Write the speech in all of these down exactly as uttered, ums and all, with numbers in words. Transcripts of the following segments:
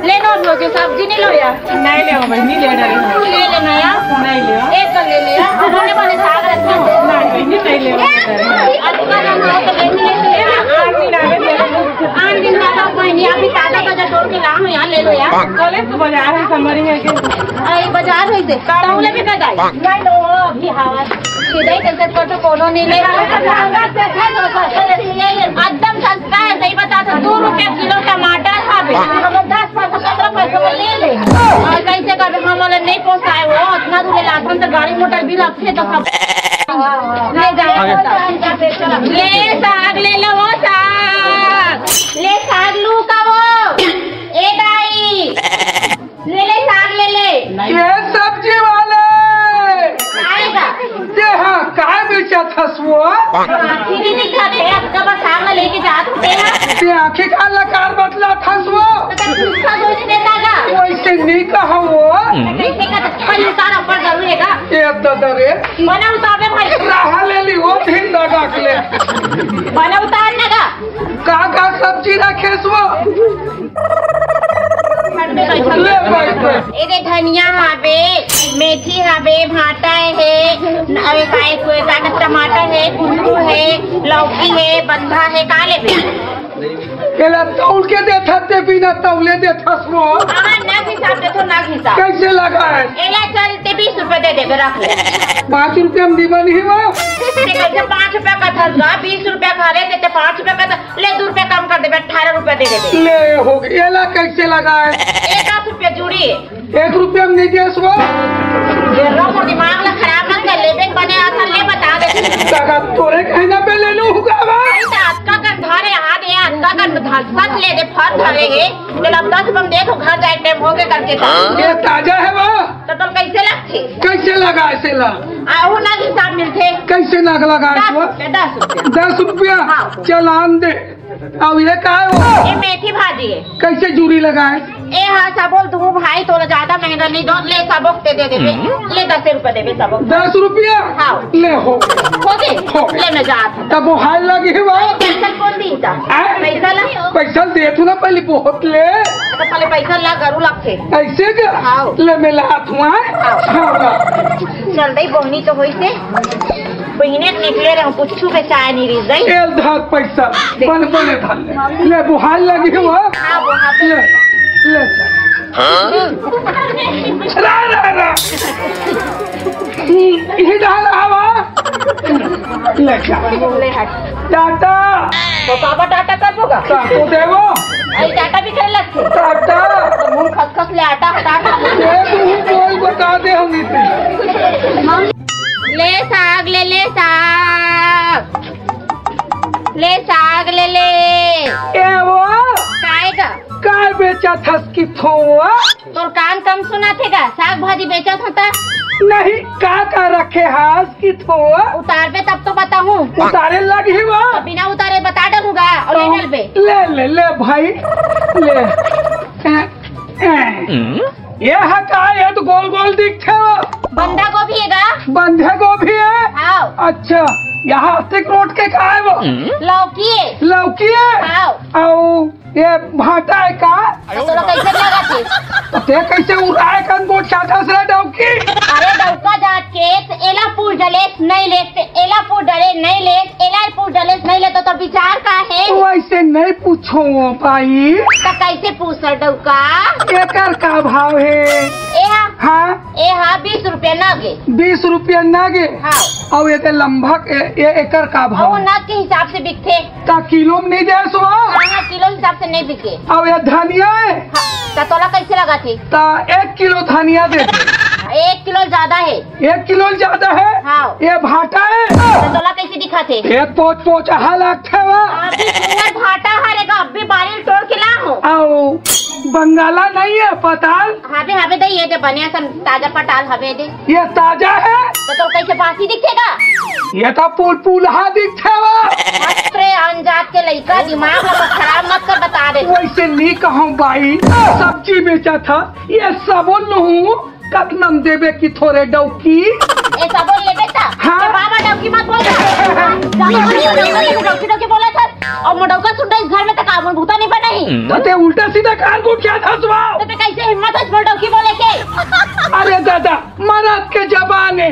ले लो, लो जो सब्जी नहीं लो यार। नहीं ले बहिनी, ले डरे। ले लेना यार। नहीं ले। एक कर ले ले यार। हमारे वाले साग रखे हो। नहीं बहिनी, नहीं ले। अतका ना हो तो ले ले। आठ दिन आवे, ले ले। आठ दिन बाद आप बहिनी अभी ताजा ताजा तोड़ के लाओ यार, ले लो यार। कल तो बाजार है, समरी है के? आई बाजार है से। तौले भी ना जाए। नहीं लो, अभी हवा। सीधे ही तैसे कर तो कोनो नहीं ले। एकदम सस्ता है, सही बता तो दो रुपया किलो टमाटर हवे। हम दस पैसा, पन्द्रह पैसा में ले ले। और कैसे कर हम वाले नहीं पोसाए हो, इतना दूर लाथन तो गाड़ी मोटर भी लगते तो सब ले जाए। ले साग ले लो वो साग, ले साग लू का वो। ए दाई, ले ले साग ले ले। ये सब्जी वाले। आएगा। ये हाँ, काय बेचत हस वो? आँखी नहीं दिखत है, अब कब साग में लेके जात होते हैं। ये आँखी का लकार बतला थस वो? तो तब उसका दोष देता का? वैसे नहीं कहा वो। कैसे का? पहले उतार, ऊपर जरूर है का? ये ददा रे। बना उतार दे भाई। रहा ले ली वो, फिर दगा के ले। बना उतार ना का? का का सब्जी रखे सो? ले भाई, भाई। एदे धनिया हवे, मेथी हवे, भाटा हे, अरे काय कोई का, टमाटर हे, कुंदरू हे, लौकी हे, बंधा हे, का लेबे? एला तौल के देथस ते बिना तौले देथस वो। हाँ, नग हिसाब देथों, नग हिसाब। कैसे लगा है? एला चलते बीस रुपया दे देबे, रख ले। पाँच रुपया में निमन ही वो। ते कैसे पाँच रुपया का धरगा, बीस रुपया का रे, ते पाँच रुपया का ले, दू रुपया कम कर देबे, अठारह रुपया दे देबे। ले हो गई, एला कैसे लगा है? ए, दस रुपया जुड़ी। एक रुपया में नहीं दे सो। ये रहो, दिमाग ला खराब मत कर, लेबे के बने आसन ले, बता दे। काका, तोरे कहना पे ले लूँ हुका बा? अरे, तो अतका कन धरे, हाथ ये अतका कन धर, सच ले दे, फल धरे हे। चल, अब दस रुपया में दे तो घर जाए, टाइम हो गए करके तो। ये ताजा है बा? तो तुम कैसे लगथे? कैसे लगा ऐसे ला? आ, वो नग हिसाब मिलथे। कैसे नग लगा दस इसको? रुपया, दस रुपया। दस रुपया? हाँ। चल, आन दे। अब ये का है वो? ये मेथी भाजी है। कैसे जूरी लगाए? ए हाँ, सबो दू भाई तोला ज्यादा महंगा नहीं दो, ले सबो के दे देबे। ले दस रुपया देबे सबो। दस रुपया? हाँ। ले हो। हो गए? हो गए। ले मैं जात हूँ। तब वो हाल लगी है वो। पैसा कौन दी था? आय? पैसा ला। पैसा दे तू ना पहले बहुत ले। तो पहले पैसा ला, गरू लगथे। ऐसे का? हाँ। ले मैं लात हूँ, आय? हाँ। हाँ, हाँ। चल दई, बोहनी तो होई से। बहिने के निकले रहो, कुछु बेचाए नहीं रही जाई। एल धार पैसा, बन बने धर ले। ले बुहार लगी हो। हाँ, बुहार। ले, ले चल। हाँ? रा, रा, रा। ये डाल आवा। ले चल। ले हट। टाटा। तो बाबा टाटा कर दूंगा। टाटा देवो। आई टाटा भी कर लगते। टाटा। तो मुंह खसखस ले आटा हटा। ये तू कोई बता दे हम इतने। ले साग ले, ले साग, ले साग ले ले। ए वो? काय का? काय बेचत हस कि थो वो? तोर कान कम सुनाथे का? साग भाजी बेचत होता? नहीं, का का रखे हस कि थो वो? उतारबे तब तो बताहूँ। उतारे लगी वो? तो बिना उतारे बता डरूंगा और ले तो डलबे। ले, ले, ले भाई, ले। ए, ए। ये हा का? ये तो गोल गोल दिखथे वो। बंधा गोभी हे गा? बंधे गोभी हे? हाँ। अच्छा, यहाँ अस्तिक रोड के का हे वो? लौकी हे। लौकी हे? हाँ। अउ ये भाटा हे का? तो तोला कैसे लगा थे? तो ते कैसे उड़ाए कन गोट चाटा से डौकी? अरे डौका जात के, त एला पूछ डले नहीं ले, त एला पूछ डले नहीं ले, एला पूछ डले नहीं ले, तो तोर विचार का हे? वैसे नहीं पूछो वो भाई। तो कैसे पूछ डौका? एकर का भाव हे? ए हा, हाँ। ए हा बीस रुपया नग हे। बीस रुपया नग हे? हाँ। अउ एकर लंबा ए, ए, एकर का भाव अउ हे? नग के हिसाब से बिकथे। ता किलो में नहीं दे सो? हाँ, हाँ, किलो हिसाब से नहीं बिके। अउ ये धनिया हे? हाँ, ता तोला कैसे लगा थे? ता एक किलो धनिया दे दे। एक किलो ज्यादा हे। एक किलो ज्यादा हे? हाँ। ये भाटा हे? तो तोला कैसे दिखा थे? ये पोच पोच हा लगथे वो। अभी सुंदर भाटा हरे गा, अभी बारी तोड़ के ला हो। अउ बंगाला नहीं हे पताल? हावे, हावे दे, ये दे बने असन ताजा पताल हवे दे। ये ताजा हे? तो तोर कैसे बासी दिखेगा? ये तो पुलपुलहा दिखथे वो। मत रे, अनजात के लइका, दिमाग ला खराब मत कर, बता दे। वैसे नहीं कहूँ भाई, सब्जी बेचत हस, ये सबो लूँ, कतना में देबे कि थोरे डौकी? ए सबो लेबे ता? हाँ। ए बाबा डौकी मत बोल। डौकी, डौकी, डौकी बोला था। अउ मोर डौका सुन रही घर में, त का मोर भूता नहीं बनाही? त ते उल्टा सीधा कान को क्या धसवाओ? त ते कैसे हिम्मत है मोर डौकी बोले के? अरे दादा, मरद के जबान है,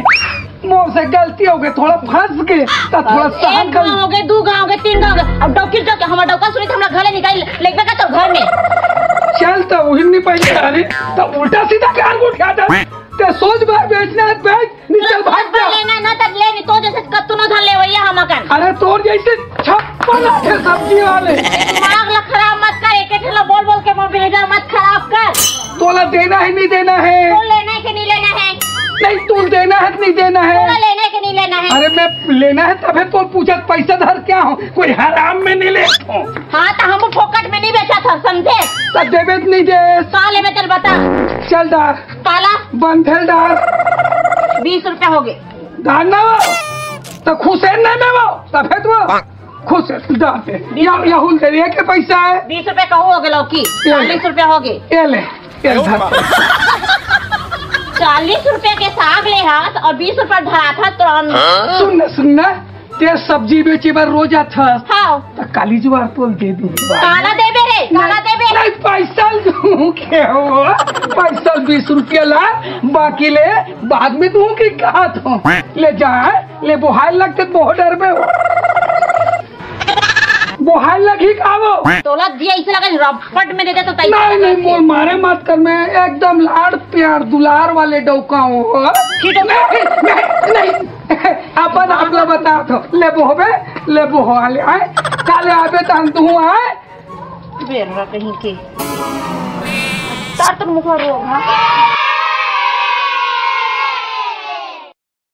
मोर से गलती हो गई, थोड़ा फंस के, त थोड़ा सहन कर। गाँव हो गए, दू गाँव हो गए, तीन गाँव हो गए, अब डौकी डौकी हमार डौका सुनी त हमरा घरे निकाल लेबे का तो घर में। चल त वही नहीं पहले, अरे त उल्टा सीधा कान को क्या धस? ते सोच बार बेचना है, बेच। निकल भाग जा। लेना ना तब ले, नहीं तो जैसे कत्तू न धर ले वही हम अकन। अरे तोर जैसे छप्पन आथे सब्जी वाले। दिमाग ला खराब मत कर, एक एक ला बोल बोल के मोर भेजा मत खराब कर। तोला देना है, नहीं देना है? तो लेना है कि नहीं लेना है? नहीं, तू देना है कि नहीं देना है? तोला लेना है कि नहीं लेना है? अरे मैं लेना है तबे तो पूछत पैसा धर क्या हो, कोई हराम में नहीं ले। हाँ तो हम फोकट में नहीं बेचा था, समझे? तब देवे तो नहीं दे। का लेबे तेरे बता। चल दा। काला? बंधल डार। बीस रुपया हो गए। डार ना हो, तो खुश है ना मैं वो, सफेद वो। खुश है, डार दे। या, या हुल दे, ये के पैसा है? बीस रुपया कहूँ हो गए लौकी, ये ले। चालीस रुपया हो गए। ये ले, ये धर। चालीस रुपया के साग ले हाथ और बीस रुपया धरात हाथ तो हम। सुन ना, सुन ना, ते सब्जी बेचे बर रोज आथस। हाँ। त काली जुआर तोल दे दूँ। काला देबे रे, काला देबे। नहीं, पैसा दूँ के हो? पैसा बीस रुपया ला, बाकी ले बाद में दूँ के कहा तो। ले जा, ले बोहाय लगते बहुत डर में हो। बोहाय लगी का वो? तोला दिया इसे लगा रपट में दे दे तो तई नहीं, नहीं, मोर मारे मत कर, मैं एकदम लाड़ प्यार दुलार वाले डौका हूँ। ठीक है। नहीं, नहीं, नहीं। अपन आप ला बता दो, लेबो होबे, लेबो हो आले आए, काले आबे त हम तू आए। बेरवा कहीं के। तार तो मुखा रोग, हाँ?